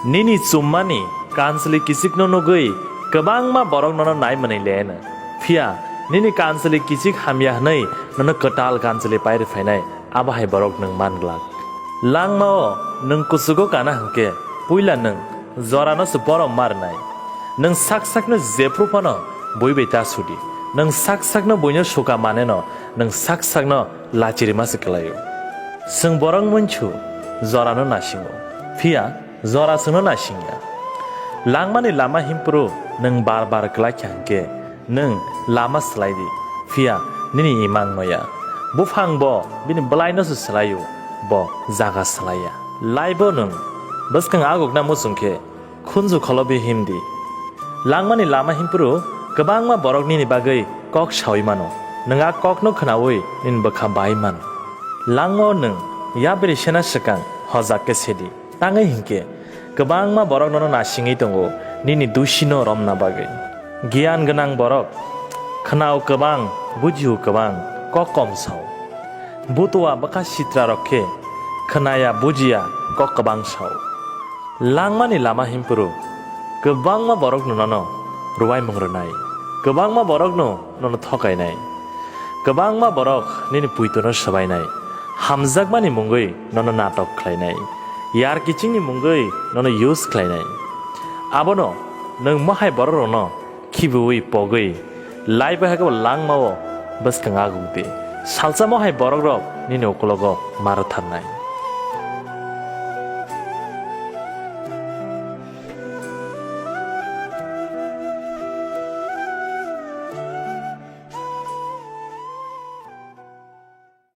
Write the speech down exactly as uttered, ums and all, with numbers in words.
Nini chummani kansli kichikno nugwi kwbangma borok nono nai mwnwi le hwno. Phiya nini kansli kichik hamya hwnwi nono kwtal kansli pai rwphainai, abo hai borok nwng man glak. Langmao nwng kuchugo kana hwnkhe puila nwng jorano se borom ma rwnai. Nwng sak sakno jephru phano bui bai ta sudi. Nwng sak sakno buino suka maneno nwng sak sakno lachirima se kwlaio. Chwng borok muichu jorano nasingo, phiya jora chwngno nasingya. Langmani lama himpru nwng bar bar kwlai kha hwnkhe nwng lama swlai di, phiya nini imang noya. Buphang bo bini bwlaino se swlaio, bo jaga swlaiya. Laibo nwng bwskang agukna muchung khe khunju kholobi himdi. Langmani lama himpru kwbangma borok nini bagwi kok saui mano. Nwng a kokno khnaui nini bwkha bai mano. Langmao nwng yapri sena swkang hojak khe sedi. Tangwi hinkhe kwbangma borok nono nasingwi tongo nini dusino romna bagwi. Giyan gwnang borok khnao kwbang, bujio kwbang, kok kom sao. Butua bwkha sitra rok khe khnaya bujiya kok kwbang sao. Langmani lama himpuru kwbangma borokno nono rwai mung rwnai, kwbangma borokno nono thokainai, kwbangma borok nini puitono swbainai, hamjakmani mungwi nono natok khlainai, yar kichingni mungwi nono use khlainai. Abono nwng mohai bororokno khibiui pogwi lai bai hai khe bo langmao bwskang aguk di. Salsa mohai borokrok nini ukologo ma rwtharnai.